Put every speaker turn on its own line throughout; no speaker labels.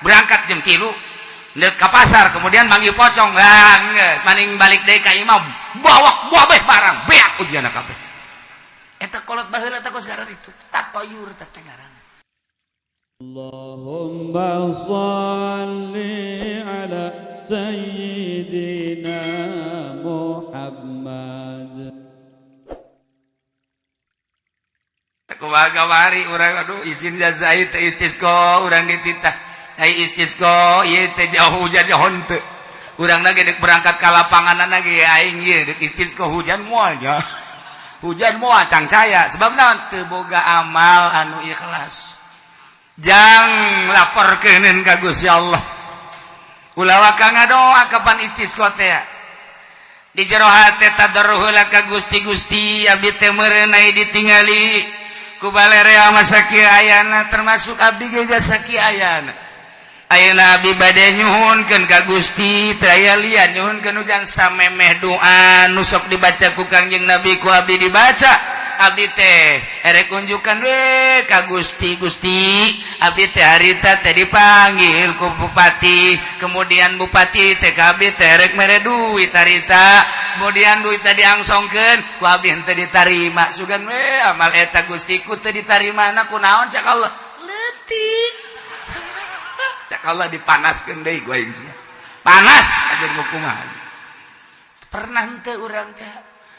Berangkat jam 3 ndek ka pasar, kemudian manggil pocong. Lah, geus maning balik deui ka imah, bawa buah barang beak ujian kabeh. Eta kolot baheula teh kos itu tatoyur teh ngaranna.
اللهم صل على سيدنا محمد.
Kumaha kamari urang, aduh, izin jazai teh istisqa, urang dititah ai istisqa ieu teh jauh hujan henteu. Urang lagi dek berangkat ka lapangan lagi, aing ieu dek istisqa, hujan moal nya, hujan moal cangcaya. Sebab naon? Teu boga amal anu ikhlas jang laporkeun ka Gusti Allah. Ulah waka ngadoa kapan istisqa teh di jero hate tadarruh ka Gusti. Gusti, abdi teh meureun ditingali ku balerea masa kieu ayana, termasuk abdi ge jasa kieu ayana. Ayeuna abdi bade nyuhunkeun ka Gusti, teu aya lian, nyuhunkeun hujan. Samemeh doa nu sok dibaca ku Kangjeng Nabi ku abdi dibaca, abdi teh erek unjukan we ka Gusti. Gusti, abdi teh harita teh dipanggil ku bupati, kemudian bupati teh ka abdi teh erek mere duit harita, kemudian duit tadi angsongkeun ku abdi henteu ditarima. Sugan we amal eta Gusti ku teu ditarima na kunaon? Cak Allah, leutik. Cak Allah, dipanaskeun deui ku aing sia, panas aja kumaha. Pernah henteu urang teh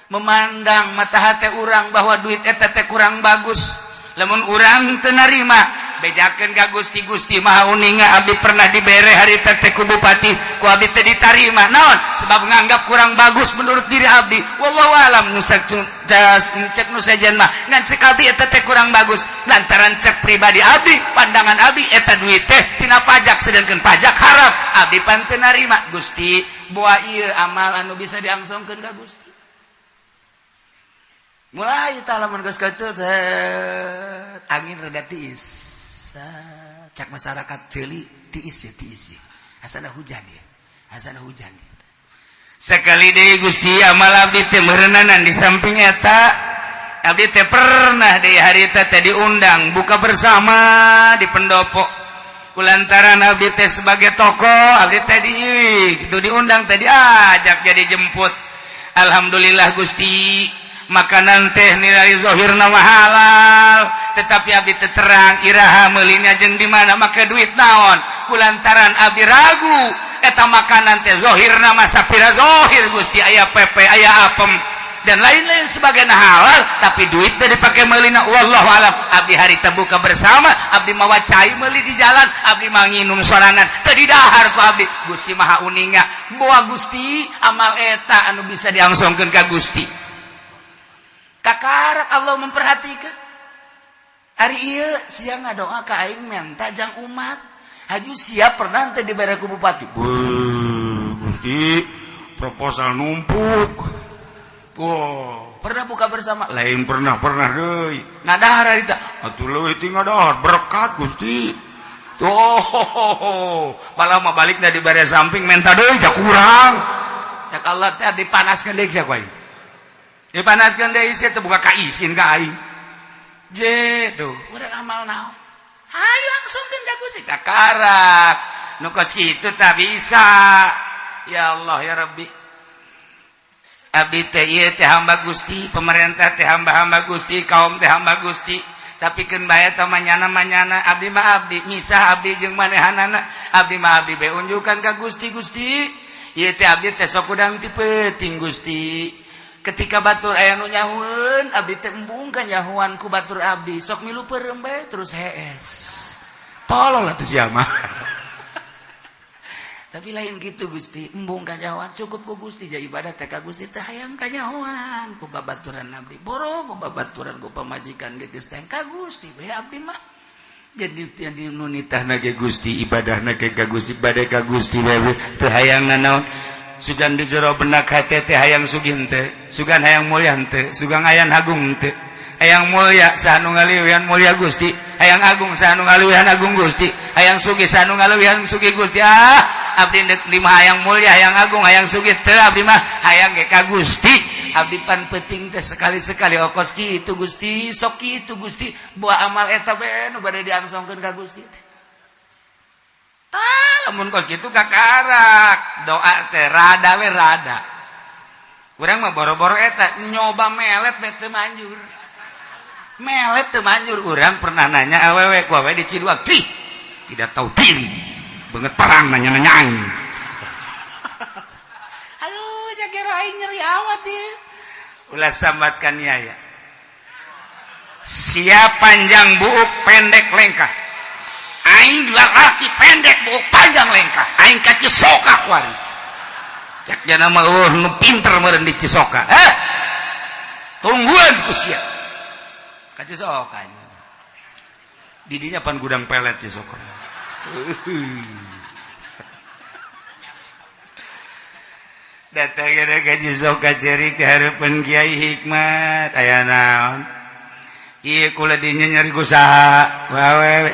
memandang mata hati urang bahwa duit eta teh kurang bagus lamun urang teu narima? Bejakeun ka Gusti, Gusti Maha Uninga, abdi pernah dibere harita teh ku bupati, ku abdi teh ditarima. Naon sebab? Nganggap kurang bagus menurut diri abdi. Wallahu alam nu cek nu sejen mah, ngan cek abdi eta teh kurang bagus lantaran cek pribadi abdi, pandangan abdi, eta duit teh tina pajak, sedangkan pajak haram. Abdi pan teu narima. Gusti, boa ieu amal anu bisa diangsongkeun ka Gusti. Mulai lamun geus kitu, angin rada tiis, cak masyarakat, ceuli tiis ya, tiis ya, asana hujan ya, asana hujan ya. Sekali deui, Gusti, amal abdi teh meureunana di samping eta, abdi teh pernah di harita teh diundang buka bersama di pendopo. Kulantaran abdi teh sebagai tokoh, abdi teh di itu diundang tadi, ajak jadi jemput. Alhamdulillah, Gusti, makanan teh nilai zohir nama halal, tetapi abdi teh terang iraha meulinya jeung di mana, make duit naon. Kulantaran abdi ragu eta makanan teh zohir nama sapira zohir, Gusti, aya pepe, aya apem, dan lain-lain sebagai halal, tapi duit teh dipake meulina, wallahu alam. Abdi hari terbuka bersama, abdi mawa cai meuli di jalan, abdi manginum sorangan, teu didahar ku abdi. Gusti Maha Uninga, boa Gusti amal eta anu bisa diangsongkeun ka Gusti. Kakarak Allah memperhatikan. Hari ieu sia ngadoa ka aing, menta jang umat. Haju siap pernah teh dibere ku bupati? Beuh, Gusti, proposal numpuk. Wow. Pernah buka bersama? Lain pernah, pernah deui. Ngadahar harita? Atuh leuwih ti ngadahar, berkat, Gusti. Tuh, malah mah balik dari bare samping menta deui, ja kurang. Cak Allah teh dipanaskeun deui sia ku aing. Dipanaskeun deui sia teh buka ka isin ka aing. Je tuh, urang amal naon? Hayu langsungkeun ka Gusti kakarak. Nu kos kitu tak bisa. Ya Allah ya Rabbi. Abdi teh ieu teh hamba Gusti, pemerintah teh hamba-hamba Gusti, kaum teh hamba Gusti. Tapi keun bae eta manyana-manyana, abdi mah abdi, misah abdi jeung manehanana. Abdi mah abdi bae unjukan ka Gusti. Gusti, ieu teh abdi teh sok udang ti peuting, Gusti. Ketika batur aya nu nyahueun, abdi teh embung kanyahuan ku batur, abdi sok milu peureum bae terus hees. Tolol atuh sia mah. Tapi lain gitu, Gusti, embung kanyahoan, cukup ku Gusti ja ibadah teh ka Gusti, teh hayang kanyahoan ku babaturan abdi, boro ku babaturan, ku pamajikan ge geus teh ka Gusti bae abdi mah. Jadi nu nitahna ge Gusti, ibadahna ge ka Gusti, bade ka Gusti bae, teu hayang nanaon. Sugan di jero benak hate teh hayang sugih henteu, sugan hayang mulya henteu, sugan hayang agung henteu. Hayang mulya, saha nu ngaliwihan mulya, Gusti? Hayang agung, saha nu ngaliwihan agung, Gusti? Hayang sugih, saha nu ngaliwihan sugih, Gusti? Ah, abdi lima hayang mulya, hayang agung, hayang sugih teu, abdi mah hayang ge ka Gusti. Abdi pan penting teh sekali-sekali okos kitu, Gusti, sok kitu, Gusti, buah amal eta bae nu bade diangsongkeun ka Gusti teh. Lamun kos kitu kakarak doa teh rada we rada. Urang mah boro-boro eta nyoba melet teh teu manjur. Melet teu manjur. Urang pernah nanya awewe ku awewe di Ciduag, "Ih, tidak tahu diri." Banget perang nanya-nanya aing. Aduh, jaga aing nyeri amat dia. Ulah sambatkan ya ya. Siap panjang buuk pendek lengkah. Aing laki pendek buuk panjang lengkah. Aing ka Cisoka kuari. Cek dia nama eueuh nu pinter meureun di Cisoka. Eh. Tungguan ku sia. Ka Cisoka. Didinya pan gudang pelet Cisoka. Datang ka Cisoka ceri ke hareupeun Kiai Hikmat aya naon? Ieu kula dinya nyari ku saha? Wawe.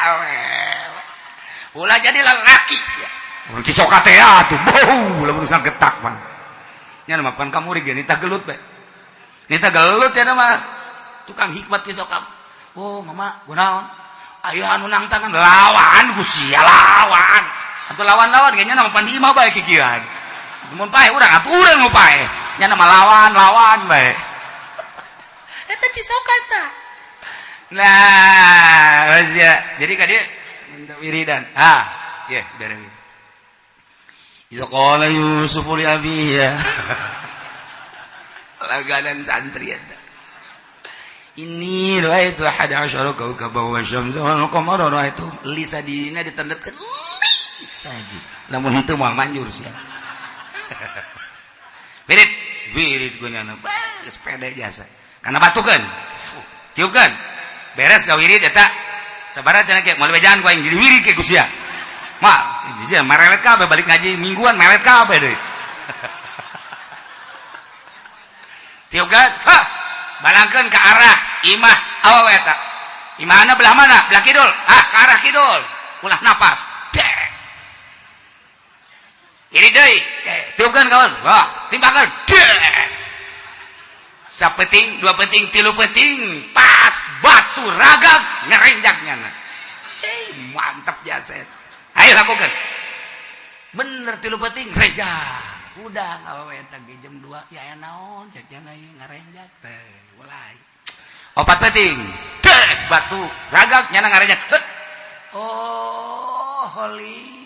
Awewe. Ulah jadi lelaki sia. Urang Cisoka teh atuh bau lamun getak pan. Nya mah pan kamuri ge nitah gelut bae. Nitah gelut ya mah tukang hikmat Cisoka. Oh, mama, kunaon? Ayo anu nangtangan lawan ku sia lawan. Atuh lawan-lawan ge nya mah pan di imah bae kikieuan. Atuh mun paeh urang atuh urang nu paeh. Nya mah lawan-lawan bae. Eta Cisoka ta. Nah, ya. Jadi ka dieu minta wiridan. Ah, ye, bere wirid. Iza qala Yusuf li abihi ya. Laganan santri eta. Inni ra'aitu ahada asyara kawkaban wa syamsa wal qamara ra'aitu li sadina ditandetkeun li sadi. Lamun henteu moal manjur sia. Wirid, wirid gua nyana. Geus pede jasa. Kana batukeun. Tiupkeun. Beres ka wirid eta. Sabaraha cenah ke moal bejaan ku aing jadi wirid ke ku sia. Ma, sia marelet kabeh balik ngaji mingguan melet kabeh deui. Tiupkeun. Ha. Balangkeun ke arah imah awewe eta. Imahna belah mana? Belah kidul. Ah, ke arah kidul. Ulah napas. Dek. Ini deui. Tiupkeun kawan. Wah, timpakeun. Dek. Sapeting, dua peting, tilu peting, pas batu ragag ngerenjaknya. Mantap jasa. Ayo lakukan. Bener tilu peting renjak. Udah awewe eta ge jam 2 ya aya naon cek nya ngarenjak teh mulai. Opat peting. Dek batu ragag nyana ngarenjak. Oh, holy.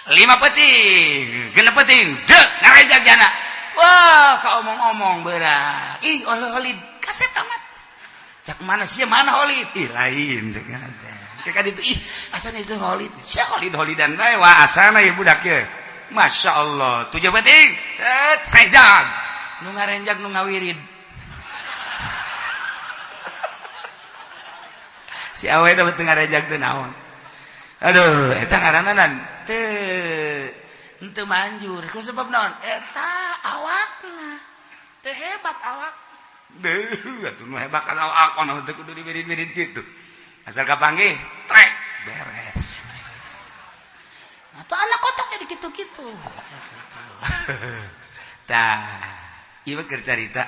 Lima peting, genep peting, dek ngarenjak jana. Wah, ka omong-omong berat. Ih, holid kasep amat. Cak mana sih mana holid? Ih, lain cek teh. Kayak itu ih, asana itu holid. Sia holid holidan bae wah asana ieu budak ye. Masya Allah, tujuh peting, tet renjak. Nu ngarenjak nu ngawirid. Si awe teh teu ngarenjak teh naon. Aduh, eta ngaranna teu henteu manjur. Ku sebab naon? Eta awakna. Teu hebat awak. Deuh, atuh nu hebat kana awak ono teu kudu diwirid-wirid kitu. Asal kapanggih, trek beres. Atau anak kotok jadi gitu-gitu. Tah, ieu keur carita.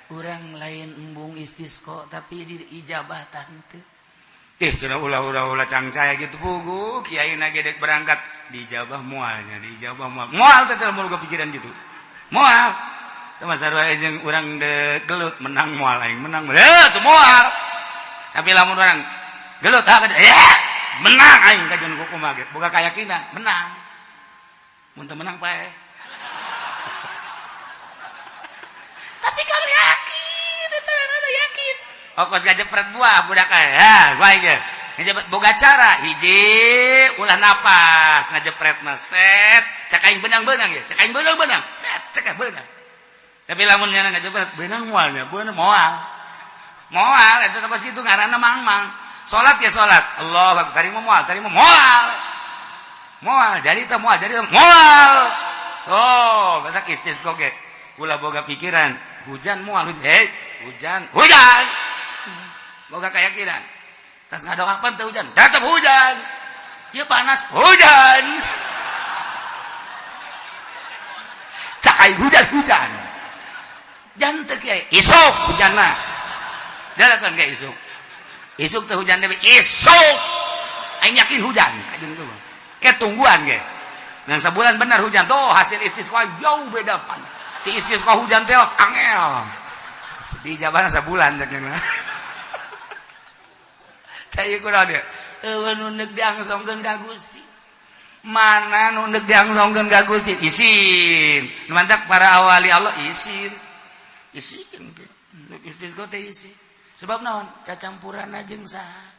Urang lain embung istisqa tapi diijabah tante. Ih, cenah ulah-ulah cangcaya gitu pugu, kiai na gedek berangkat diijabah moalnya, diijabah moal. Moal teh lamun pikiran gitu. Moal. Teh mah sarua jeung urang deuk gelut menang moal aing menang. Eh, teu moal. Tapi lamun urang gelut ha ya, menang aing kajeun kumaha ge. Boga keyakinan menang. Mun teu menang paeh. Tapi kalau yakin, eta yakin. Oh, kos ngajepret buah budak ya, gua ge. Ngajepret boga cara hiji ulah napas ngajepret mah set cek aing benang-benang ya, cek aing benang-benang, set cek benang. Tapi lamun nya ngajepret benang moalnya, beunang moal. Moal eta kos kitu ngaranna mang-mang. Salat ya salat. Allahu akbar tarima moal, tarima moal. Moal, jadi teh moal, jadi moal. Tuh, batak istisqa ge. Ulah boga pikiran, hujan moal, hei, hujan, hujan. Boga keyakinan. Tas ngadoapan teh hujan, tetep hujan. Ieu panas, hujan. Cak aing hujan-hujan. Jan teu kiai, isuk hujanna. Dalakan ge isuk. Isuk teh hujan deui, isuk. Aing yakin hujan kajeun mah. Ke tungguan ge. Yang sebulan benar hujan tuh, hasil istisqa jauh beda pan. Ti istisqa hujan teh angel. Di jaban sebulan cek nya. Tah ieu kunaon dia? Eueuh nu neuk diangsongkeun ka Gusti. Mana nu neuk diangsongkeun ka Gusti? Isin. Nu mantak para awali Allah isin. Isin. Neuk istisqa teh isin. Sebab naon? Cacampuran jeung saha?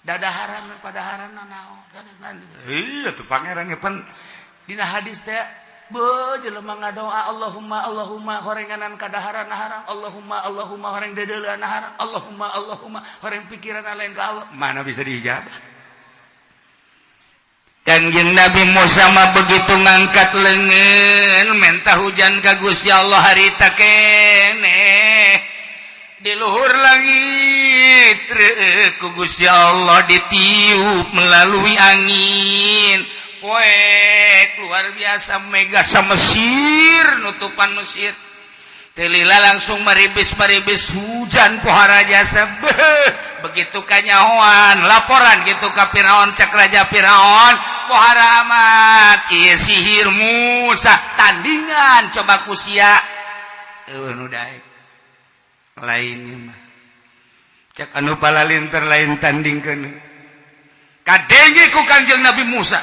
Dadaharan padaharan naon? Iya tuh pangeran ge pan dina hadis teh be jelema ngadoa, "Allahumma, Allahumma," horenganan kadaharan haram, "Allahumma, Allahumma," horeng dedeuleun haram, "Allahumma, Allahumma," horeng pikiran lain ka Allah, mana bisa diijabah? Kangjeng Nabi Musa mah begitu ngangkat lengan minta hujan ka Gusti Allah, harita keneh di luhur langit ku Gusti Allah ditiup melalui angin poek luar biasa, mega sa Mesir, nutupan Mesir. Telila langsung meribis-meribis hujan pohara jasa. Beuh, begitu kanyahoan laporan gitu ka Firaun, cek Raja Firaun, "Pohara amat ieu sihir Musa, tandingan coba ku sia." Eueuh nu daek lain mah, cek anu palalinter, lain tandingkeun. Kadenge ku Kangjeng Nabi Musa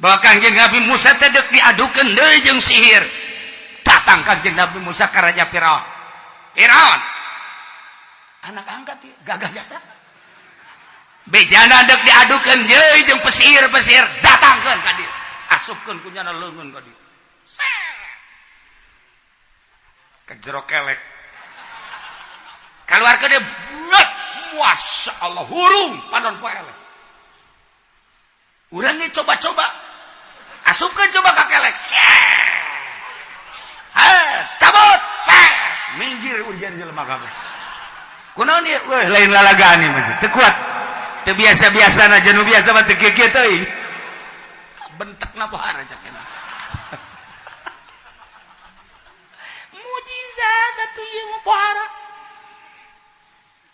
bahwa Kangjeng Nabi Musa teh deuk diadukeun deui jeung sihir. Datang Kangjeng Nabi Musa ka Raja Firaun. Firaun anak angkat ieu, gagah jasa, bejana deuk diadukeun deui jeung pesihir-pesihir, datangkeun ka dieu, asupkeun ku nyana leungeun ka dieu. Set. Ke jero kelek, keluar ke dia buat, Masya Allah, hurung panon poe eleh. Urang ge coba-coba asupkeun coba ka kelek. Set. Ha, cabut, set. Minggir urjan jelema kabeh. Kunaon ieu? Weh, lain lalagaan ieu mah. Teu kuat. Teu biasa-biasana, nu biasa mah teu kieu teuing. Bentekna pohara cek eta. Mujizat atuh ieu mah pohara.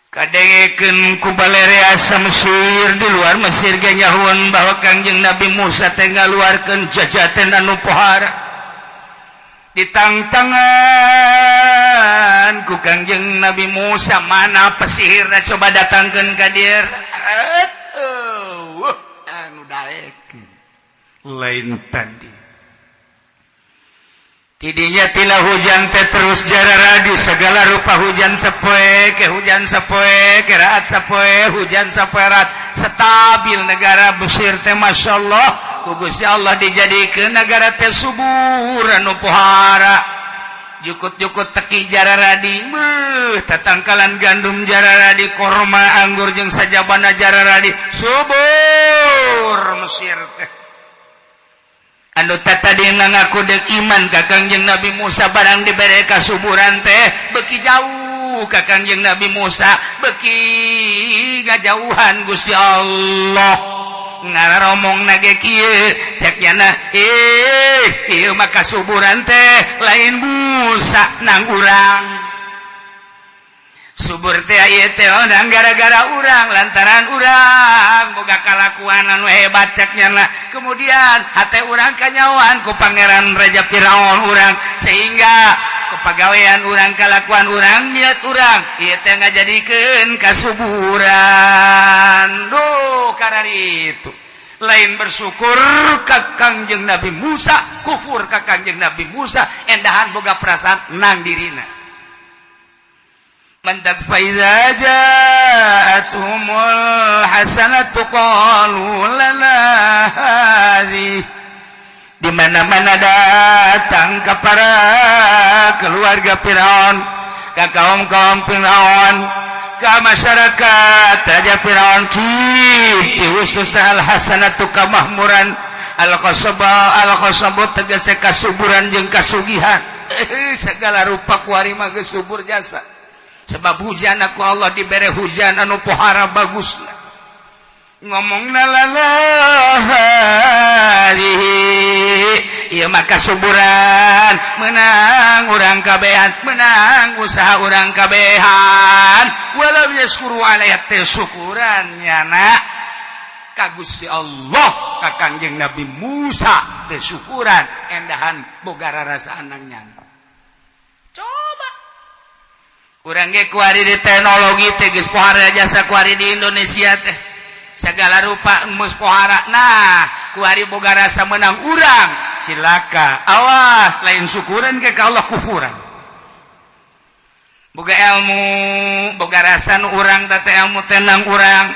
Kadengekeun ku balerea Mesir, di luar Mesir ge nyahuan bahwa Kangjeng Nabi Musa teh ngaluarkeun jajaten anu pohara. Ditangtangan ku Kangjeng Nabi Musa, mana pesihirna, coba datangkeun ka dieu. Eueuh anu daek lain tanding. Tidinya tina hujan teh terus jararadi segala rupa hujan, sapoe ke hujan, sapoe ke raat, sapoe hujan, sapoe raat, stabil negara Mesir teh. Masya Allah, ku Gusti Allah dijadikeun negara teh subur anu pohara, jukut-jukut teki jararadi, beuh, tatangkalan gandum jararadi, korma, anggur jeung sajabana jararadi, subur Mesir teh. Anu tadi ngaku dek iman ka Kangjeng Nabi Musa, barang dibere kasuburan teh beki jauh ka Kangjeng Nabi Musa, beki ngajauhan Gusti Allah. Ngaromong nage kieu cek nyana, "Eh, ieu mah kasuburan teh lain Musa, nang urang subur teh ieu teh onang gara-gara urang, lantaran urang boga kalakuan anu hebat," cek nyana. Kemudian hate urang kanyawan ku Pangeran Raja Firaun urang, sehingga kepagawean urang, kalakuan urang, niat urang ieu teh ngajadikeun kasuburan. Duh, karena itu lain bersyukur ka Kangjeng Nabi Musa, kufur ka Kangjeng Nabi Musa, endahan boga perasaan nang dirina. Mantak فإذا جاءتهم الحسنة قالوا لنا هذه. Di mana-mana datang ke para keluarga Firaun, ke kaum-kaum Firaun, ke masyarakat Raja Firaun ki, khusus الحسنة kamahmuran, القصباء القصباء tegese kasuburan jeung kasugihan, segala rupa kuari mah geus subur jasa, sebab hujan aku Allah dibere hujan anu pohara bagus. Ngomong lalalah iya maka suburan menang urang kabehan, menang usaha urang kabehan. Walam yashkuru alaiha, teh syukuran nyana ka Gusti Allah, ka Kangjeng Nabi Musa teh syukuran, endahan boga rarasaan nang nyana. Coba urang ge kuari di teknologi teh geus pohara jasa. Kuari di Indonesia teh segala rupa geus pohara. Nah, kuari boga rasa menang urang, cilaka, awas, lain syukuran ke ka Allah, kufuran. Boga ilmu, boga rasa nu urang teh ilmu tenang urang,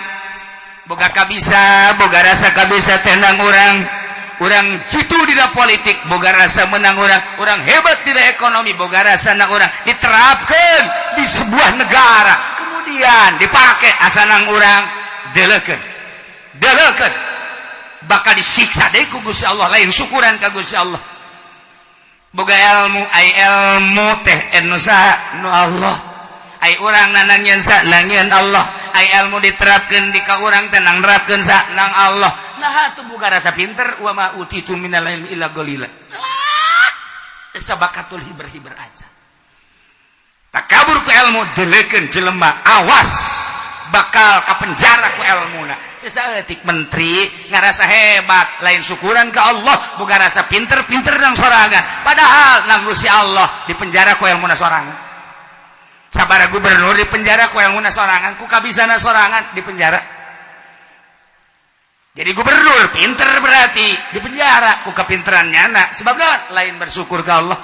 boga kabisa, boga rasa kabisa tenang urang. Urang jitu dina politik, boga rasa menang urang. Urang hebat dina ekonomi, boga rasa nang urang, diterapkan di sebuah negara, kemudian dipakai asa nang urang. Delekeun, delekeun, bakal disiksa deui ku Gusti Allah. Lain syukuran ka Gusti Allah. Boga ilmu, ai ilmu teh anu saha? Nu Allah. Ai urang nanangieun sa? Nangieun Allah. Ai ilmu diterapkeun di ka urang teh nang nerapkeun sa? Nang Allah. Nah, atuh boga rasa pinter, wa ma utitu minal ilmi illa qalila. Sabakatul hiber-hiber aja takabur ku ilmu. Delekeun jelema, awas, bakal ka penjara ku ilmuna. Saeutik menteri ngarasa hebat, lain syukuran ke Allah, boga rasa pinter-pinter nang sorangan, padahal nang Gusti Allah di penjara ku ilmuna sorangan. Sabara gubernur di penjara ku ilmuna sorangan, ku kabisana sorangan di penjara. Jadi gubernur pinter berarti di penjara ku kepinteran nyana, sebabnya lain bersyukur ke Allah.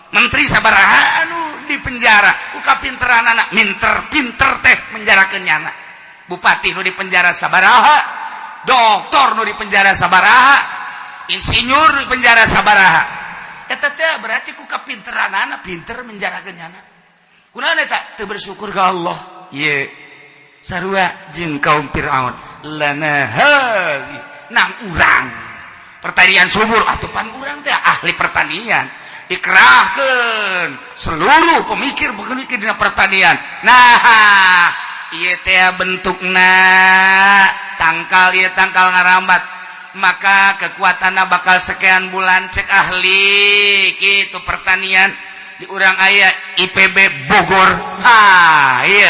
Menteri sabaraha anu di penjara ku kapinteran anak, minter pinter teh menjarakeun nyana. Bupati nu di penjara sabaraha, doktor nu di penjara sabaraha, insinyur di penjara sabaraha. Eta teh berarti ku kapinteran anak, pinter menjarakeun nyana. Kunaon eta? Teu bersyukur ke Allah. Ye sarua jeung kaum Fir'aun, lana hadhi, nang urang pertanian subur, atuh pan urang teh ahli pertanian. Dikerahkan seluruh pemikir pemikir dina pertanian. Nah, ieu teh bentukna tangkal, ieu tangkal ngarambat, maka kekuatanna bakal sekian bulan, cek ahli gitu pertanian di urang aya IPB Bogor. Ha, iya,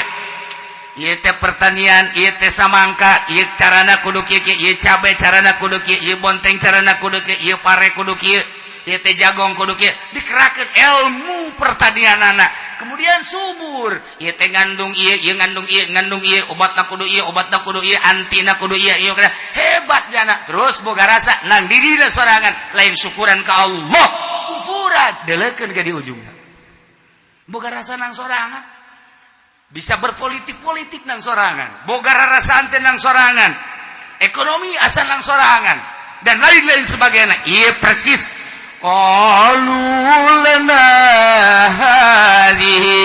ieu teh pertanian, ieu teh samangka, ieu carana kudu kieu, ieu cabe carana kudu kieu, ieu bonteng carana kudu kieu, ieu pare kudu kieu, ieu teh jagong kudu kieu. Dikerahkeun ilmu pertanian anak, kemudian subur. Ieu teh ngandung ieu, ieu ngandung ieu, ngandung ieu, obatna kudu ieu, obatna kudu ieu, antina kudu ieu, ieu hebat jana. Terus boga rasa nang dirina sorangan, lain syukuran ka Allah, kufuran. Delekeun ke di ujungna, boga rasa nang sorangan, bisa berpolitik-politik nang sorangan, boga rarasaan teh nang sorangan, ekonomi asal nang sorangan, dan lain-lain sebagainya. Iya, persis, qalu lana hadhihi,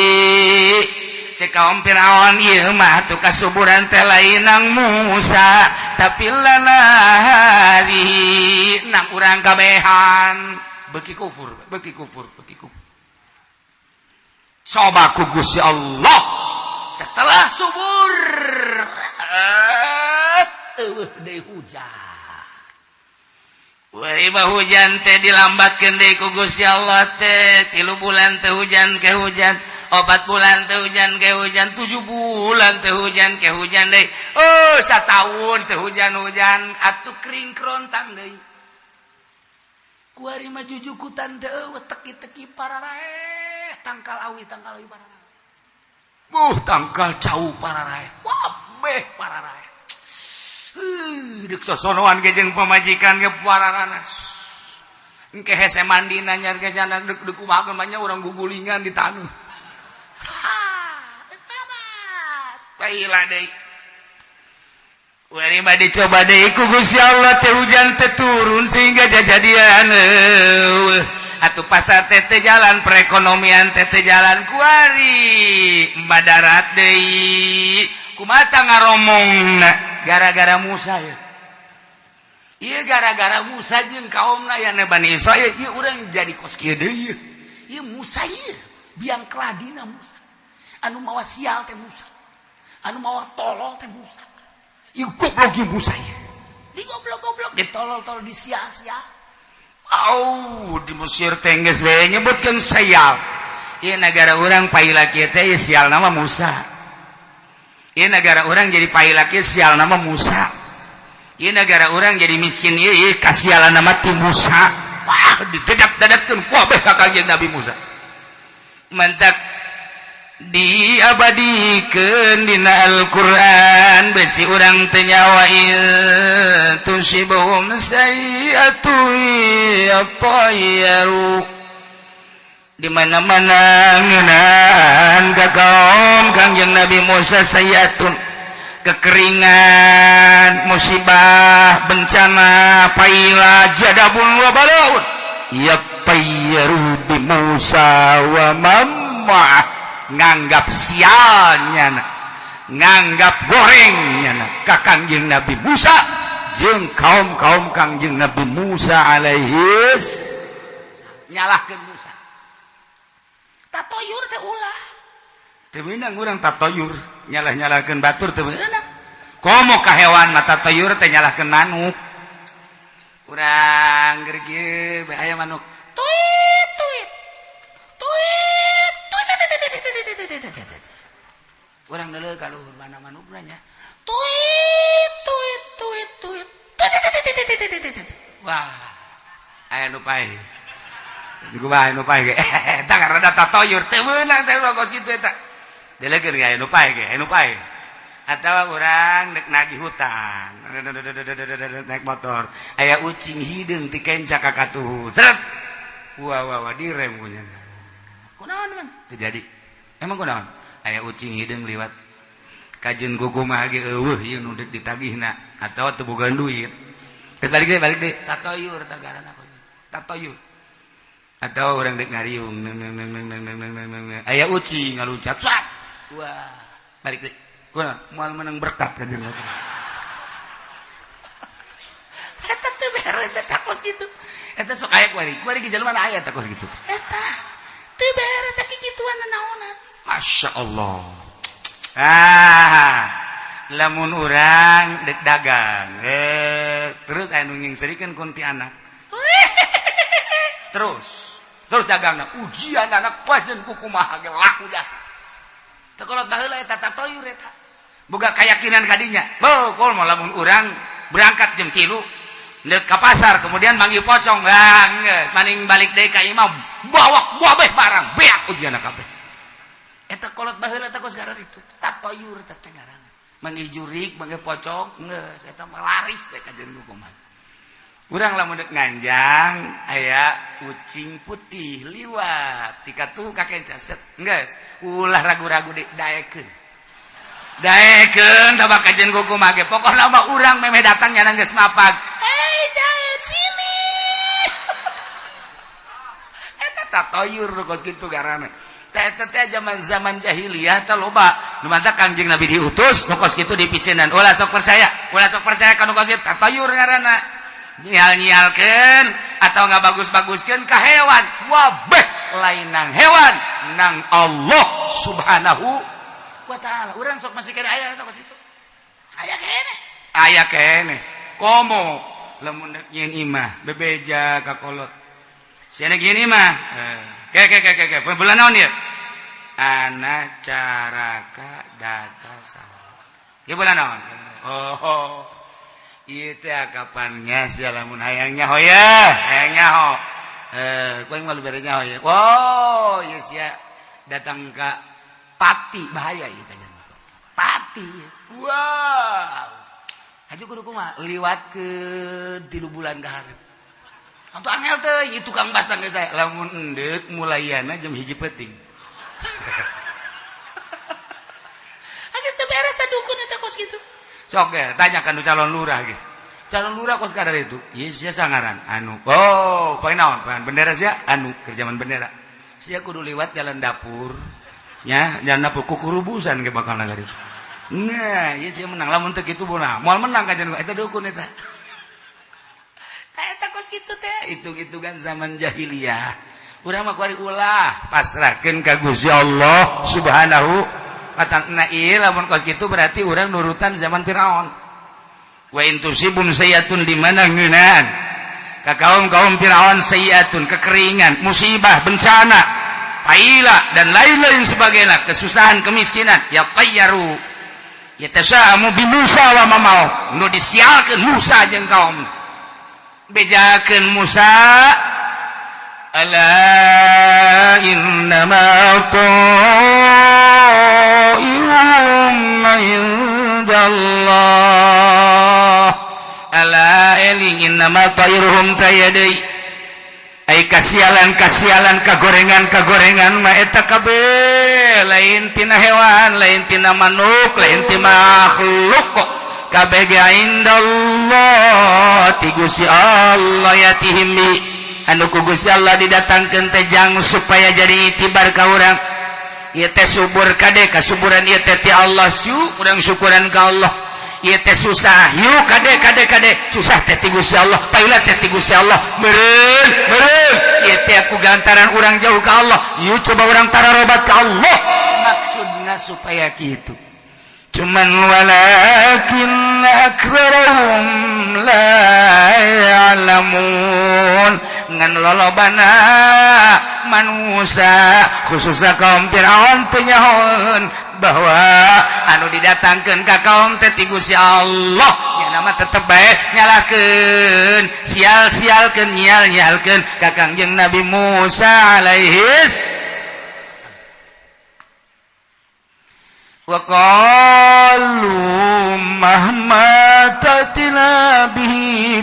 cek kaum Fir'aun, ieu mah tuh kasuburan teh lain nang Musa, tapi lana hadhihi, nang urang kabehan. Beuki kufur, beuki kufur, beuki kufur. Coba ku Gusti Allah setelah subur, eueuh deui hujan. Wariba hujan teh dilambatkeun deui ku Gusti Allah teh. 3 bulan teh hujan ke hujan, 4 bulan teh hujan ke hujan, 7 bulan teh hujan ke hujan deui. Oh, satahun teh hujan-hujan atuh, kering kerontang deui. Kuari mah jujukutan teh eueuh, teki-teki pararaeh, tangkal awi, tangkal awi pararaeh. Tangkal cau pararaeh, wabeh pararaeh. Dek sosonoan ge jeung pamajikan ge pararanas. Engke hese mandi nanyar ge jana, dek dek kumaha mah nya, urang gugulingan di taneuh. Geus bebas. Baila deui. Wari mah dicoba deui ku Gusti Allah teh, hujan teh turun sehingga jajadian eueuh. Atuh pasar teh teu jalan, perekonomian teh teu jalan. Kuari badarat deui. Kumaha ngaromongna? Gara-gara Musa ya. Iya, gara-gara Musa jeung kaumna ya, Bani Israil ieu urang jadi kos kieu deui. Ieu Musa ieu biang keladina Musa. Anu mawa sial teh Musa. Anu mawa tolol teh Musa. Ieu goblok ieu Musa ieu. Di goblok-goblok, ditolol-tolol, disia-sia. Au, di Mesir teh geus we nyebutkeun sial. Ieu negara urang paila kieu teh, sial nama Musa. Ieu negara urang jadi paila kieu, sialna mah Musa. Ieu negara urang jadi miskin ieu, ieu kasialan mah ti Musa. Wah, didedak-dedakkeun kabeh ka Kangjeng Nabi Musa. Mantak diabadikeun dina Al-Qur'an, besi urang teu nyawa, tusibhum sayyi'atu yatayyaru. Di mana-mana ngeunaan ka kaum Kangjeng Nabi Musa sayyi'atun, kekeringan, musibah, bencana, paila, jadabun wa balaun, yatayyaru bi Musa wa man ma'ah. Nganggap sialnya, nganggap gorengnya ka Kangjeng Nabi Musa jeung kaum-kaum Kangjeng Nabi Musa alaihis, nyalahkeun Musa. Tatoyur teh ulah. Teu meunang urang tatoyur nyalah-nyalahkeun batur, teu meunang. Komo ka hewan mah tatoyur teh nyalahkeun manuk. Urang keur kieu bae, aya manuk tuit tuit tuit tuit tuit tuit tuit tuit tuit. Urang deuleu ka luhur, mana manukna nya? Tuit tuit tuit tuit tuit tuit tuit tuit tuit tuit. Wah, aya nu paeh. Kumaha nu paeh ge eta? Karena tatoyur teu meunang teh kos kitu eta. Deleukeun ge aya nu paeh ge, aya nu paeh. Atawa urang dek nagih hutang, naik motor, aya ucing hideung ti kenca ka katuhu. Seret. Wah wah wah, direm kunya. Kunaon, Man? Teu jadi. Emang kunaon? Aya ucing hideung liwat. Kajeun kukumaha ge eueuh ieu nu deuk ditagihna atawa teu boga duit. Geus balik deui, balik deui. Tatoyur tah ngaranna kunya. Tatoyur. Atau urang dek ngariung, aya ucing ngaluncat. Sat. Wah, balik deui. Kunaon? Moal menang berkat ka jeung. Eta teu beres eta kos kitu. Eta sok aya kuari. Kuari ge jelema aya eta kos kitu. Eta teu beres eta kituan naonan. Masya Allah. Ah, lamun urang dek dagang, terus aya nu nyingserikeun kuntianak. Terus, terus dagangna ujian anak wajan kukumaha ge laku jasa. Teu kolot baheula eta tatoyur eta. Boga keyakinan kadinya. Bo, kol mau lamun urang berangkat jam 3 deuk ka pasar, kemudian manggil pocong, ah, geus maning balik deui ka imah bawa kabeh barang beak ujian kabeh. Eta kolot baheula eta kos ngaran itu tatoyur eta teh ngaranna. Manggil jurik, manggil pocong, geus eta mah laris teh kajeun kumaha. Urang lamun deuk nganjang, aya ucing putih liwat ti katuhu ka kenca, set, geus ulah ragu-ragu deui, daekeun. Daekeun tabak kajeun kumaha ge, pokokna mah urang memeh datang nyana geus mapag. Hei, Jaid, sini. Eta tatoyur kos kitu ngaranna. Teh eta teh zaman-zaman jahiliyah teh loba. Nu mantak Kangjeng Nabi diutus nu kos kitu dipiceunan. Ulah sok percaya, ulah sok percaya ka nu kos kitu, tatoyur ngaranna. Nyial-nyialkeun atau nggak bagus-baguskeun ka hewan. Wabeh lain nang hewan, nang Allah Subhanahu wa Ta'ala. Urang sok masih kena aya eta kos kitu. Aya keneh. Aya keneh. Komo lamun dek nyieun imah bebeja ka kolot. Sia dek nyieun imah. Ke ke ke ke ke. Bulan naon ieu? Ana caraka data sawah. Ieu bulan naon? Oh. Ieu teh kapannya sia lamun hayang nyaho ya, hayang nyaho. Kowe mah bere nyaho ya. Wow, ieu sia datang ka Pati, bahaya ieu teh. Pati. Wow. Haji kudu kumaha? Liwat ke 3 bulan ka hareup. Atuh angel teh ieu tukang basang ge saya. Lamun endek mulayana jam 1 peuting. Geus teu beres dukun eta kos kitu. Sok ge tanya kan calon lurah ge. Calon lurah kos kadar itu. Ieu sia sangaran anu. Oh, poe naon? Poe bendera sia anu keur zaman bendera. Sia kudu liwat jalan dapur. Nya, jalan dapur kukurubusan ge bakal nagari. Nah, ieu sia menang lamun teu kitu bona. Moal menang ka jeung eta dukun eta. Eta kos kitu teh hitung-hitungan zaman jahiliyah. Urang mah kuari ulah pasrahkeun ka Gusti Allah Subhanahu wa Ta'ala. Nah, ieu lamun kos kitu berarti urang nurutan zaman Firaun. Wa in tusibum sayyi'atun, di mana ngeunaan ka kaum-kaum Firaun sayyi'atun, kekeringan, musibah, bencana, paila dan lain-lain sebagainya, kesusahan, kemiskinan, ya tayyaru. Yatasa'amu bi Musa wa man ma'ahu, nu disialkeun Musa jeung kaum. Bejakeun Musa, ala innama ta'iruhum indallah. Ala, eling, innama ta'iruhum taya deui ai kasialan kasialan, kagorengan kagorengan mah eta kabeh lain tina hewan, lain tina manuk, lain ti makhluk kok, kabeh ge indallah, ti Gusti Allah. Yatihim bi anu ku Gusti Allah didatangkeun teh jang supaya jadi itibar ka urang. Ieu teh subur, kade, kasuburan ieu teh ti Allah, su urang syukuran ka Allah. Ieu teh susah, yuk kade, kade, kade, susah teh ti Gusti Allah, paila teh ti Gusti Allah. Meureun meureun ieu teh aku gantaran urang jauh ka Allah, yuk coba urang tararobat ka Allah. Maksudna supaya kitu, cuman walakin aktsarahum la ya'lamun, ngan lolobana manusia, khususnya kaum Fir'aun, teu nyahoeun bahwa anu didatangkeun ka kaum teh ti Gusti Allah. Ya nama tetep bae nyalahkeun, sial-sialkeun, nyial-nyialkeun ka Kangjeng Nabi Musa alaihis. وقالوا مهما تأتنا به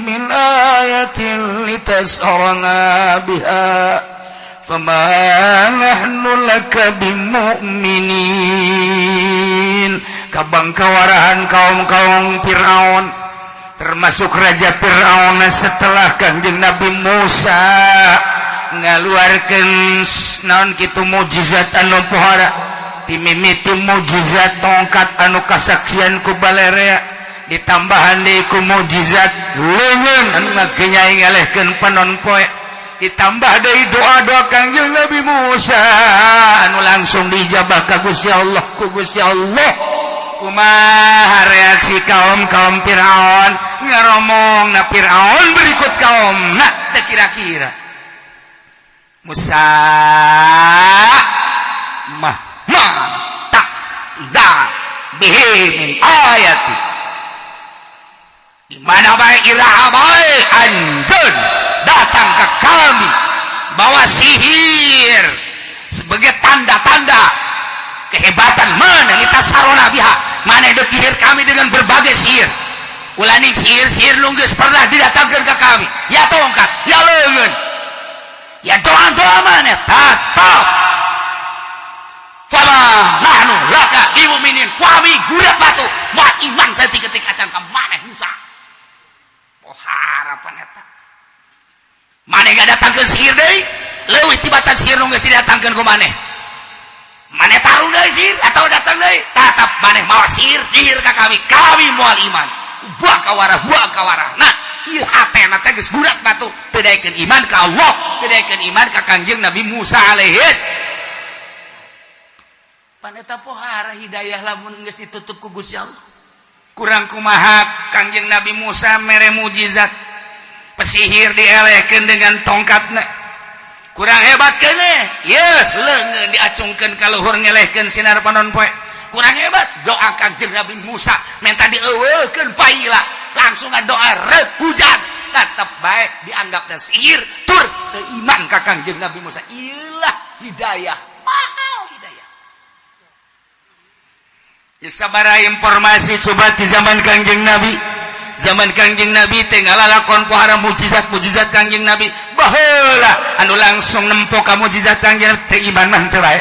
من آية لتسحرنا بها فما نحن لك بمؤمنين. Kabangkawarahan kaum-kaum Fir'aun, termasuk Raja Fir'aun, setelah Kanjeng Nabi Musa ngaluarkeun naon kitu mukjizat anu pohara, timimiti mukjizat tongkat anu kasaksian ku balerea, ditambahan deui ku mukjizat leungeun anu ngagenyai ngalehkeun panon poe, ditambah deui doa-doa Kangjeng Nabi Musa anu langsung diijabah ka Gusti Allah, ku Gusti Allah, kumaha reaksi kaum-kaum Fir'aun? Ngaromong na Fir'aun berikut kaum nah teu kira-kira Musa mah ma tak bihi min ayati, di mana bae, iraha bae anjeun datang ke kami bawa sihir sebagai tanda-tanda kehebatan mana kita sarona biha, mana dek sihir kami dengan berbagai sihir. Ulani sihir-sihir nu geus pernah didatangkan ke kami, ya tongkat, ya leungeun, ya doa-doa, mana tetap fama nahnu laka bimuminin. Kami gurat batu moal iman saeutik-eutik acan ka maneh Musa. Oh, harapan eta maneh gak datangkeun sihir deui leuwih tibatan sihir nu geus didatangkeun ku maneh. Maneh taruh deui sihir atau datang deui, tetap maneh mawa sihir sihir ka kami, kami moal iman. Buang kawarah, buang kawarah. Nah, ieu hatena teh geus gurat batu, teu daekeun iman ka Allah, teu daekeun iman ka Kangjeng Nabi Musa alaihis. Pan eta pohara hidayah lamun geus ditutup ku Gusti Allah. Kurang kumaha Kangjeng Nabi Musa mere mujizat, pesihir dielehkeun dengan tongkatna, kurang hebat keneh, ye leungeun diacungkeun ka luhur ngelehkeun sinar panon poe, kurang hebat, doa Kangjeng Nabi Musa minta dieuweuhkeun paila, langsung doa reuk hujan, tetep bae dianggap sihir tur teu iman ka Kangjeng Nabi Musa. Ilah hidayah, mahal hidayah ya. Sabara informasi coba di zaman Kangjeng Nabi. Zaman Kangjeng Nabi teh ngalalakon pohara mukjizat mukjizat Kangjeng Nabi baheula, anu langsung nempo ka mukjizat Kangjeng Nabi teh iman mah teu bae.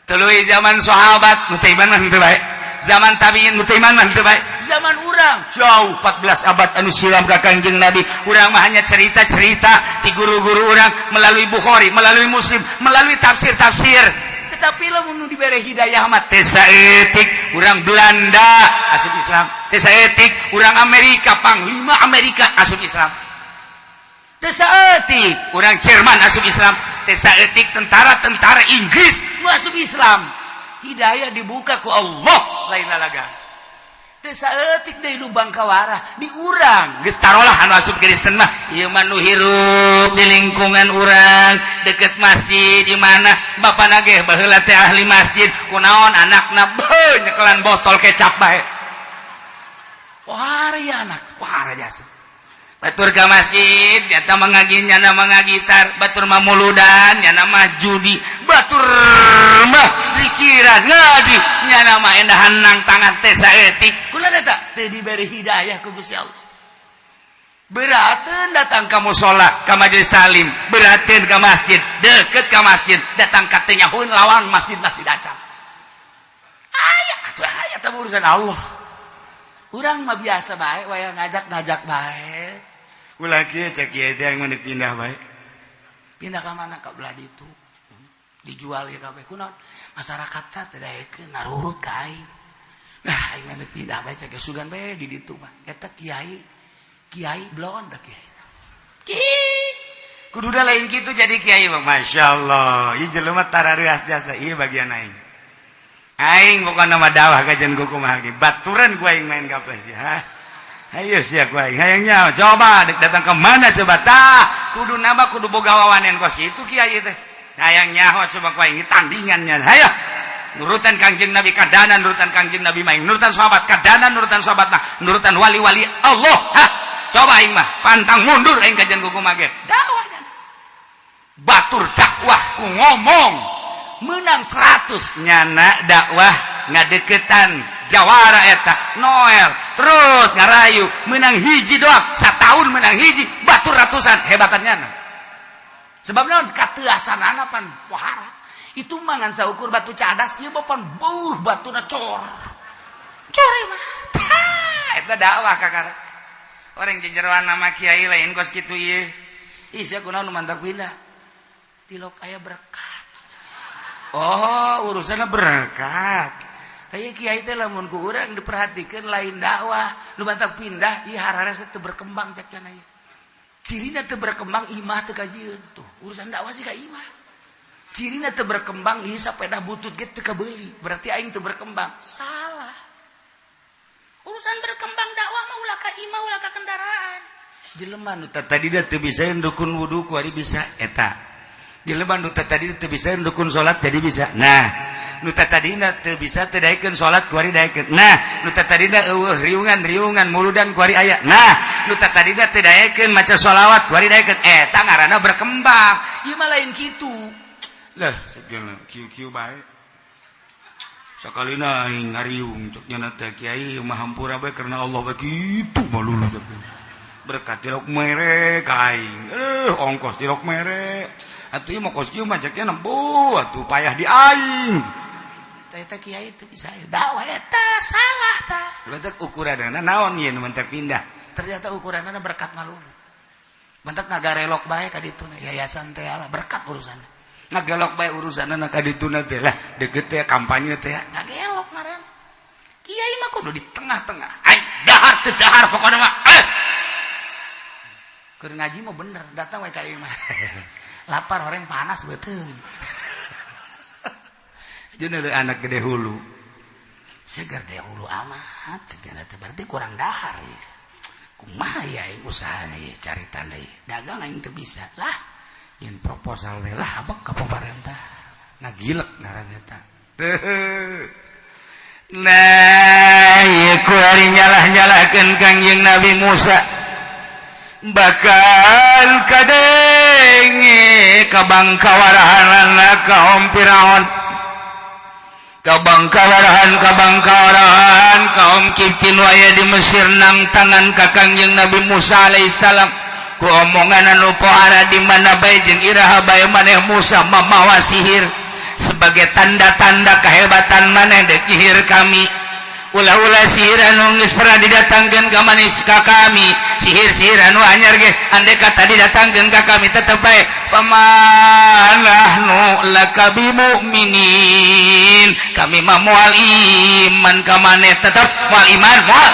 Tuluy zaman sahabat, nu teu iman mah teu bae. Zaman tabiin, nu teu iman mah teu bae. Zaman urang jauh 14 abad anu silam ka Kangjeng Nabi, urang mah hanya cerita-cerita ti guru-guru urang melalui Bukhari, melalui Muslim, melalui tafsir-tafsir. Tetapi lamun nu dibere hidayah mah teu saeutik urang Belanda asup Islam, teu saeutik urang Amerika, panglima Amerika asup Islam, teu saeutik urang Jerman asup Islam, teu saeutik tentara-tentara Inggris nu asup Islam. Hidayah dibuka ku Allah, lain lalaga. Teu saeutik deui lubang kawarah di urang geus tarolah anu asup Kristen mah ieu mah nu hirup. Hirup di lingkungan urang deket masjid, di mana bapana ge baheula teh ahli masjid, kunaon anakna beuh nyekelan botol kecap bae. Wah, ya anak, wah jasa. Batur ke masjid nyata mengaji, nyana mengagitar. Batur mah muludan, nyana mah judi. Batur mah zikiran, ngaji, nyana mah endahan nang tangan teh saeutik. Kula eta teu diberi hidayah ku Gusti Allah. Berateun datang ka musola, ka majelis taklim, berateun ka masjid, deket ka masjid, datang ka teu nyahueun lawang masjid-masjid acan. Aya atuh, aya teh urusan Allah. Urang mah biasa bae, waya ngajak-ngajak bae. Ulah kieu, cek kieu teh yang menik pindah bae. Pindah ka mana? Ka belah ditu. Dijual ya kabeh, kunaon? Masyarakat teh teu daekeun narurut ka aing. Nah, aing mah pindah bae, cek sugan bae di ditu mah. Eta kiai, kiai blon da kiai. Kudu lain kitu jadi kiai mah. Masya Allah, ieu jelema tarareas jasa ieu bagian aing. Aing pokokna mah dakwah kajian ku kumaha ge. Baturan ku aing main kapes ya. Ha? Ayo sia ku aing hayang nyaho coba dek datang ke mana coba tah kudu nama kudu boga wawanen kos kitu kiai teh. Hayang nyaho coba ku aing tandingannya. Hayo. Nurutan Kangjeng Nabi kadana, nurutan Kangjeng Nabi maing, nurutan sahabat kadana, nurutan sahabat nah, nurutan wali-wali Allah. Hah. Coba aing mah pantang mundur aing kajian ku kumaha ge. Dakwahnya. Batur dakwah ku ngomong menang 100, nyana dakwah ngadeketan jawara eta Noel terus ngarayu menang hiji doang, setahun menang hiji, batur ratusan hebatan nyana. Sebab naon? Kateuasanana pan pohara itu mah ngan saukur batu cadas, ieu mah pan beuh batuna cor cor mah. Tah, eta dakwah kakara orang jejeroan nama kiai lain kos kitu ieu. Ih, sia kunaon nu mantak pindah? Tilok aya berkat. Oh, urusannya berkat. Tapi kiai teh lamun ku urang diperhatikan lain dakwah nu mantak pindah ieu, hararese teu berkembang cek cenah ieu. Cirina teu berkembang, imah teu kajieun. Tuh, urusan dakwah sih ka imah. Cirina teu berkembang ieu, sapeda butut ge teu kabeuli. Berarti aing teu berkembang. Salah. Urusan berkembang dakwah mah ulah ka imah, ulah ka kendaraan. Jelema nu tadi teu bisa rukun wudu ku ari bisa eta. Jelema nu tadi teu bisa rukun salat jadi bisa. Nah, nu tadina teu bisa teu daekeun salat ku ari daekeun. Nah, nu tadina eueuh riungan-riungan muludan ku ari aya. Nah, nu tadina teu daekeun maca sholawat ku ari daekeun. Eta ngaranna berkembang. Ieu mah lain kitu. Lah, segala kieu-kieu bae. Sakalina aing ngariung cek nya teh, kiai mah hampura bae karena Allah bae kitu malulu cek. Berkat tilok mere ka aing. Ongkos tilok mere. Atuh ieu mah kos kieu mah cek nya nempuh atuh payah di aing. Eta kiai itu bisa dakwah eta salah ta. Berarti ukuranna naon ieu nu mantak pindah? Ternyata ukuranna berkat malulu. Mantak ngagarelok bae ka ditu yayasan teh lah berkat urusanna. Ngagelok bae urusanna ka dituna teh lah deket teh kampanye teh ngagelok ngaran. Kiai mah kudu di tengah-tengah. Ai dahar teu dahar pokona mah. Eh. Keur ngaji mah bener datang we ka ieu mah. Lapar orang panas beuteung. Jeung anak gede hulu. Segar gede hulu amat, cenah teh berarti kurang dahar ya. Kumaha ya aing usahana ieu, cari tanda ieu. Dagang aing teu bisa. Lah, yen proposal we lah abek ka pamarentah. Ngagilek ngaran eta. Nah, ieu ku ari nyalah-nyalahkeun Kangjeng Nabi Musa. Bahkan kadenge kabangkawarahanana kaum Firaun, kabangkawarahan kabangkawarahan kaum Kiptin waya di Mesir nang tangan ka Kangjeng Nabi Musa alaihissalam ku omongan anu pohara, di mana bae jeung iraha bae maneh Musa mamawa sihir sebagai tanda-tanda kehebatan maneh dek nyihir kami. Ulah-ulah sihir anu geus pernah didatangkeun ka manis ka kami, sihir-sihir anu anyar ge andai kata didatangkeun ka kami tetep bae fama nahnu laka bimukminin, kami mah moal iman ka maneh, tetep moal iman, moal.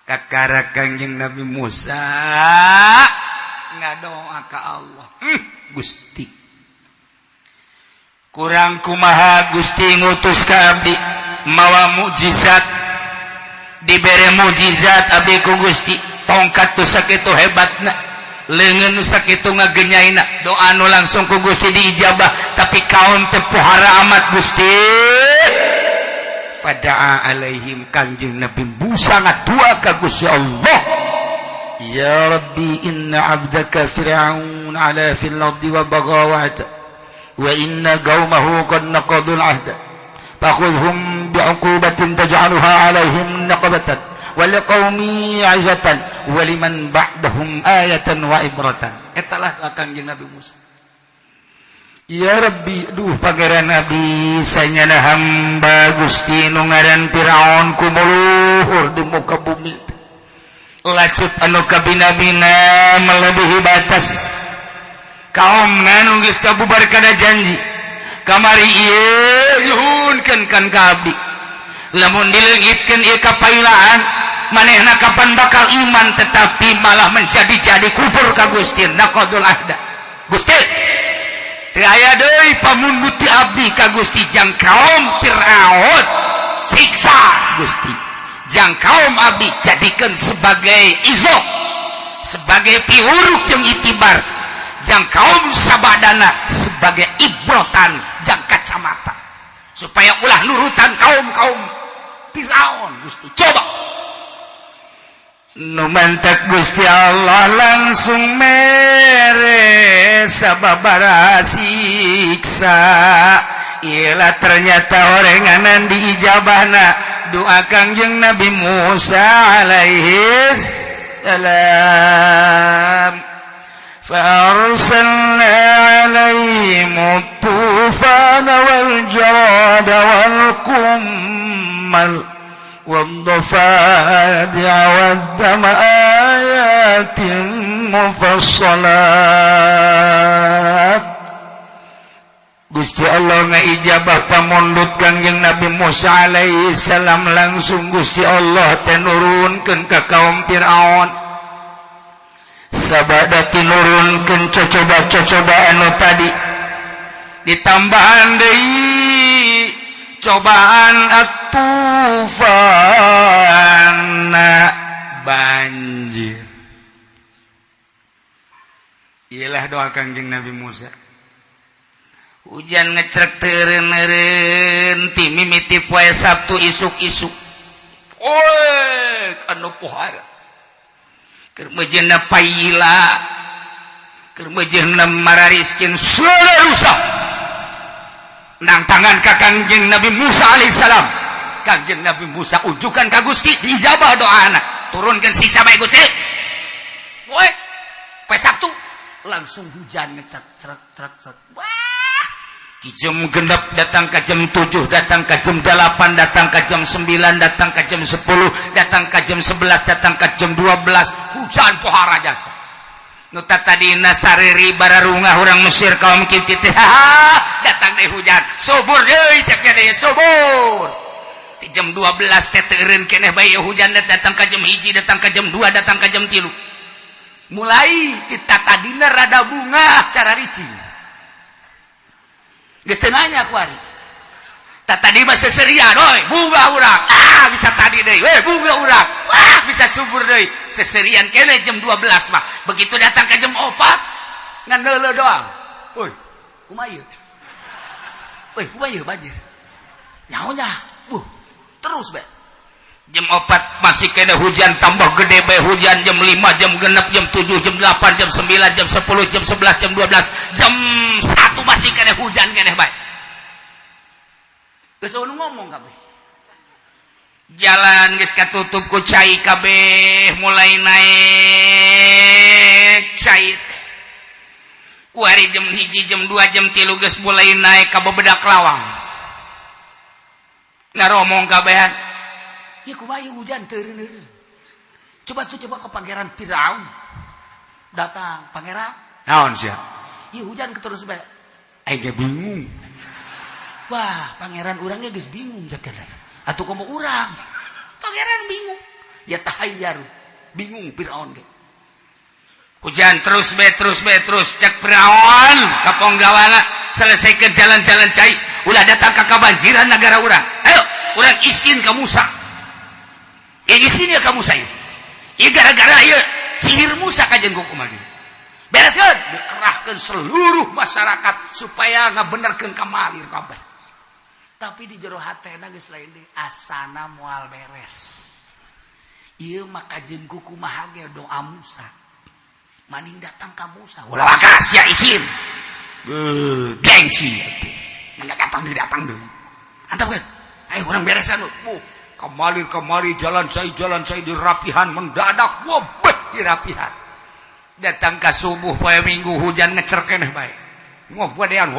Kakara Kangjeng Nabi Musa ngadoa ka Allah, Gusti, kurang kumaha Gusti ngutus ka abdi mawa mukjizat, dibere mukjizat abdi ku Gusti, tongkat tuh sakitu hebatna. Leungeun nu sakitu ngagenyaina, doa nu langsung ku Gusti diijabah, tapi kaum teh pohara amat Gusti. Fada'a alaihim, Kangjeng Nabi Musa ngadua ka Gusti Allah, "Ya Rabbi, inna abdaka Fir'aun ala fil ardi wa bagha wa inna qaumahu qad naqadul ahda, fakhudhum bi'uqubatin taj'aluha alaihim naqabatan wa liqaumi 'izatan wa liman ba'dahum ayatan wa ibratan." Etalah Kangjeng Nabi Musa. "Ya Rabbi, duh Pangeran Nabi, sanyana hamba Gusti nu ngaran Firaun kumuluhur di muka bumi, lacut anu kabina-bina, melebihi batas. Kaum nu geus kabubar kana janji kamari ieu nyuhunkeun kan ka abdi, lamun dileungitkeun ieu kapailaan manehna kapan bakal iman, tetapi malah menjadi-jadi kufur ka Gusti, naqadul ahda. Gusti, teu aya deui pamundut ti abdi ka Gusti. Jang kaum Firaun siksa Gusti, jang kaum abdi jadikan sebagai izo, sebagai piwuruk jeung itibar, jang kaum sabadana sebagai ibrotan, jang kacamata supaya ulah nurutan kaum-kaum Firaun. Gusti, coba." Nu mantak Gusti Allah langsung mere sababara siksa. Iyalah, ternyata orenganan diijabahna doa Kangjeng Nabi Musa alaihi salam. فأرسلنا عليهم الطوفان والجراد والقمل والضفادع والدم آيات مفصلات. Gusti Allah ngaijabah pamundut Kangjeng Nabi Musa alaihi salam. Langsung Gusti Allah teh nurunkeun ka kaum Firaun, sabada tinurunkeun cocoba-cocoba anu tadi, ditambahan deui cobaan atufana, banjir. Iyalah doa Kangjeng Nabi Musa, hujan ngecrek teureun ti mimiti poe Sabtu isuk-isuk. Oi, anu pohara keur mejeuna paila, keur mejeuna marariskin, suara rusak nang tangan ka Kangjeng Nabi Musa alaihissalam. Kangjeng Nabi Musa ujukan ka Gusti, diijabah doana, turunkan siksa bae Gusti. Woi, poe Sabtu langsung hujan ngecrek crek crek crek. Wah, di jam 6 datang ke jam 7, datang ke jam 8, datang ke jam 9, datang ke jam 10, datang ke jam 11, datang ke jam 12, hujan pohara jasa. Nu tadina sariri bararungah orang Mesir, kaum Kipti teh, datang deh hujan, subur deui cek deui, subur. Di jam 12 teh teureun keneh bae hujan, datang ke jam 1, datang ke jam 2, datang ke jam 3. Mulai kita tadina rada bunga cara ricing. Geus teu nanya kuari. Tak tadi mah seserian, oi, bunga urang. Ah, bisa tadi deui. We, bunga urang. Wah, bisa subur deui. Seserian kene jam 12 mah. Begitu datang ke jam 4, ngan neuleuh doang. Woi, kumaha ieu? Woi, kumaha ieu banjir? Nyaho nya. Buh, terus be. Jam 4 masih kena hujan, tambah gede bae hujan. Jam 5, jam 6, jam 7, jam 8, jam 9, jam 10, jam 11, jam 12, jam 1 masih kena hujan keneh bae. Geus nu ngomong kabeh, jalan geus katutup ku cai kabeh, mulai naik cai teh. Kuari jam 1, jam 2, jam 3 geus mulai naik ka bebedak lawang. Ngaromong kabehan ya, kumaha hujan teureun. Coba tuh, coba ke Pangeran Firaun datang, "Pangeran." "Naon sia?" "Iya, hujan terus bae." "Aing ge bingung." "Wah, Pangeran, urangnya geus bingung cek atuh komo urang." Pangeran bingung ya, tahayyar, bingung Firaun ge. Hujan terus be, terus be, terus. Cek Firaun ka ponggawana, "Selesaikan jalan-jalan cai, ulah datang ka kabanjiran negara urang. Ayo urang isin ka Musa." Ya, isin ya ka Musa ya. Ieu gara-gara ieu sihir Musa kajen kumaha. Bereskeun, dikerahkeun seluruh masyarakat supaya ngabenerkeun kamalir kabeh. Tapi di jero hatena geus lain deui, asana moal beres. Ieu mah kajeun ku kumaha ge doa Musa. Maning datang ka Musa, ulah waka sia isin. Beuh, gengsi atuh. Mangga datang deui, datang deui. Antapkeun. Ayo urang beresan lu. Kemalir kemari jalan cai, jalan cai dirapihan mendadak, wah, dirapihan. Datang ke subuh poe Minggu, hujan ngecer keneh bae. Ngobodean,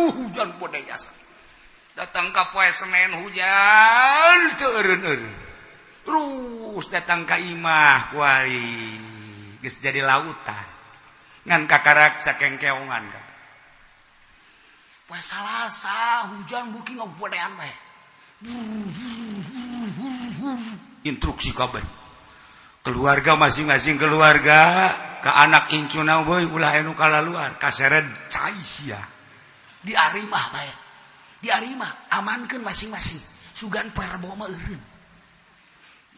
hujan bode jasa. Datang ka poe Senin, hujan teu eureun-eureun. Terus datang ka imah kuari geus jadi lautan. Ngan kakarak sakengkeongan. Poe Salasa hujan beuki ngobodean bae. Instruksi kabeh. Keluarga masing-masing, keluarga ke anak incuna, boy, ulah anu kalaluar kaseret cai sia. Di arimah bae. Di arimah amankeun masing-masing. Sugan poe Rebo mah eureun.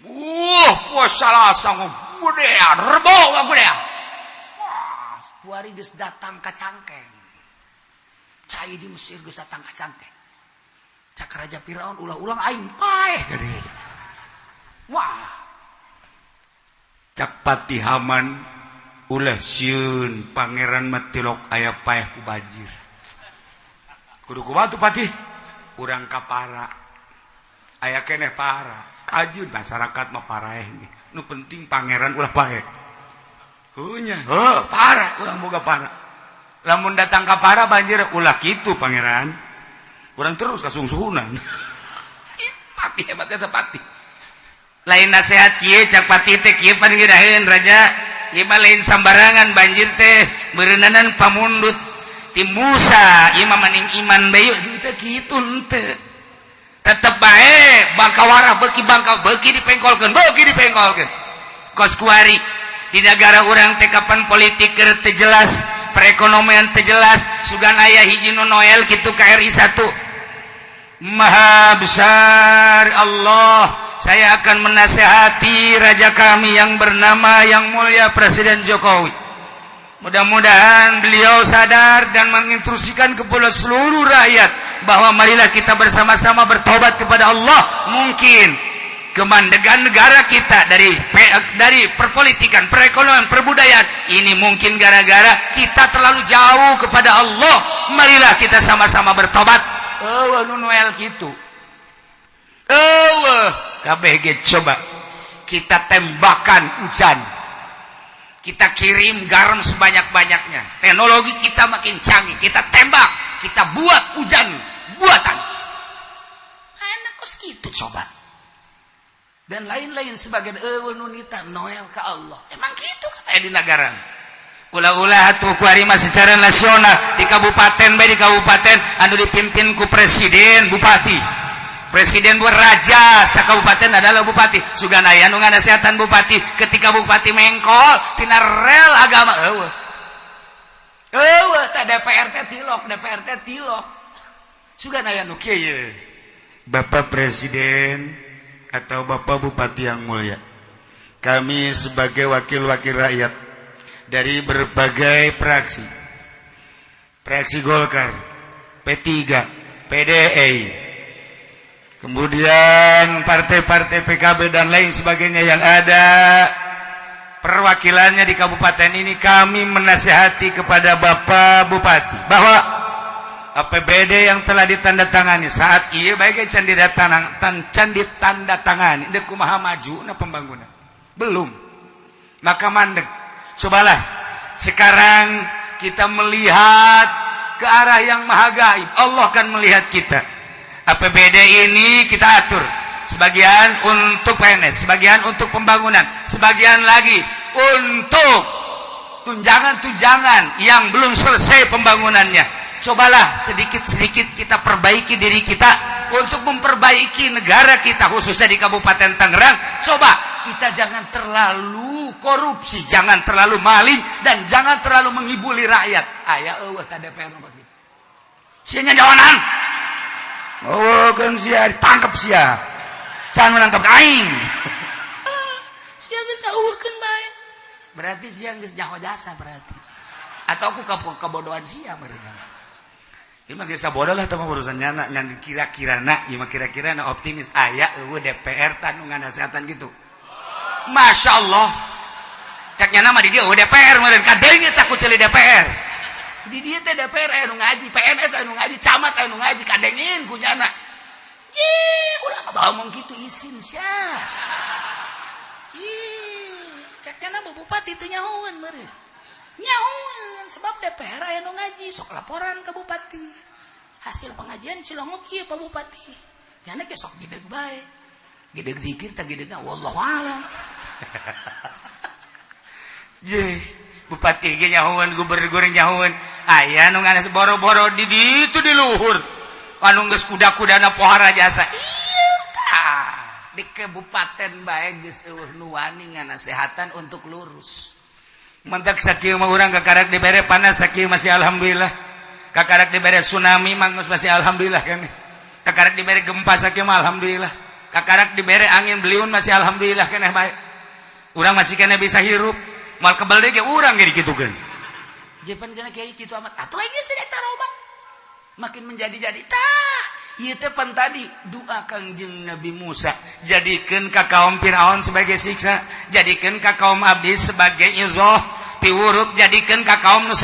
Wah, poe Salasa ngobodean, Rebo ngobodean. Wah, kuari geus datang ka cangkeng. Cai di Mesir geus datang ka cangkeng. Cak Raja Firaun, ulah-ulang aing paeh gede. Wah. Cak Patih Haman, ulah sieun, pangeran mah tilok aya paeh ku banjir. Kudu kumaha tuh, Patih? Urang kapara. Aya keneh para. Kajeun masyarakat mah paraeh nih. Nu penting pangeran ulah paeh. Heuh nya, heuh, para urang boga para. Lamun datang ka para banjir, ulah kitu, pangeran. Urang terus kasungsuhunan. Patih hebatnya sepati. Lain nasihat kieu cak patih teh, kieu paningiraheun raja. Ieu mah lain sambarangan banjir teh, beureunanan pamundut ti Musa, ieu mah maning iman bae henteu kitu henteu. Tetep bae bangka warah beuki bangka beuki dipengkolkeun, beuki dipengkolkeun. Kos kuari di negara urang teh kapan politik keur teu jelas, perekonomian teu jelas, sugan aya hiji nu Noel kitu KRI 1. Maha besar Allah, saya akan menasehati raja kami yang bernama yang mulia Presiden Jokowi. Mudah-mudahan beliau sadar dan menginstruksikan kepada seluruh rakyat bahwa marilah kita bersama-sama bertobat kepada Allah. Mungkin kemandegan negara kita dari perpolitikan, perekonomian, perbudayaan ini mungkin gara-gara kita terlalu jauh kepada Allah. Marilah kita sama-sama bertobat. Oh, nu Noel gitu. Oh, KBG, coba kita tembakan hujan. Kita kirim garam sebanyak-banyaknya. Teknologi kita makin canggih. Kita tembak, kita buat hujan buatan. Mana kos gitu coba. Dan lain-lain sebagian eueuh nunita Noel ke Allah. Emang gitu kan di negara. Ulah-ulah tuh kuari mah secara nasional, di kabupaten bae, di kabupaten anu dipimpin ku presiden bupati. Presiden buat raja sakabupaten adalah bupati. Sugan aya nu nganasehatan bupati ketika bupati mengkol tina rel agama, eueuh. Eueuh tah DPR teh tilok, DPR teh tilok. Sugan aya nu kieu ye. Bapak Presiden atau Bapak Bupati yang mulia, kami sebagai wakil-wakil rakyat dari berbagai fraksi, fraksi Golkar, P3, PDI, kemudian partai-partai PKB dan lain sebagainya yang ada perwakilannya di kabupaten ini, kami menasehati kepada Bapak Bupati bahwa APBD yang telah ditandatangani saat iya baik can didatang can ditandatangani dek kumaha maju na pembangunan belum, maka mandek. Cobalah sekarang kita melihat ke arah yang maha gaib, Allah akan melihat kita. APBD ini kita atur sebagian untuk PNS, sebagian untuk pembangunan, sebagian lagi untuk tunjangan-tunjangan yang belum selesai pembangunannya. Cobalah sedikit-sedikit kita perbaiki diri kita untuk memperbaiki negara kita, khususnya di Kabupaten Tangerang. Coba kita jangan terlalu korupsi, jangan terlalu maling, dan jangan terlalu mengibuli rakyat. Aya eueuh ta DPR nomor gitu? Sia jawanan. Oh, kan sia ditangkap sia. Jangan menangkap aing. Sia geus ngaueuhkeun bae, berarti sia geus nyaho jasa, berarti atau aku kebodohan sia meureun. Ieu mah geus bodoh lah, teh urusan nyana. Ngan kira-kira na ieu mah, kira-kira na optimis aya eueuh DPR tanu nganasehatan gitu. Masya Allah, cek nyana mah di dieu eueuh DPR meureun, kadenge tah ku ceuli DPR. Di dieu teh DPR aya nu ngaji, PNS aya nu ngaji, camat aya nu ngaji, kadengin ku nyana. Cih, ulah ngomong kitu, isin sia. Ih, cek nyana mah bupati teu nyahoan meureun. Nyahoan sebab DPR aya nu ngaji, sok laporan ke bupati. Hasil pengajian Cilongok ieu, Pak Bupati. Nyana ge sok gideg bae. Gideg zikir tah gidegna, wallahu alam. Je, bupati ge nyahoan, gubernur nyahoan. Aya nu nganas boro-boro di ditu, di luhur. Anu geus kuda-kudana pohara jasa. Iya tah. Di kabupaten bae geus eueuh nu wani nganasehatan untuk lurus. Mentak sakieu mah urang kakarak dibere panas sakieu masih alhamdulillah. Kakarak dibere tsunami mah geus masih alhamdulillah kan. Kakarak dibere gempa sakieu mah alhamdulillah. Kakarak dibere angin beliun masih alhamdulillah keneh bae. Urang masih keneh bisa hirup. Moal kebel deui ge urang ge dikitukeun. Jepan cenah kiai kitu amat. Atuh geus tidak tarobat. Makin menjadi-jadi tah. Ieu teh pan tadi doa Kangjeng Nabi Musa, jadikeun ka kaum Firaun sebagai siksa, jadikeun ka kaum abdi sebagai izoh piwurup, jadikeun ka kaum nu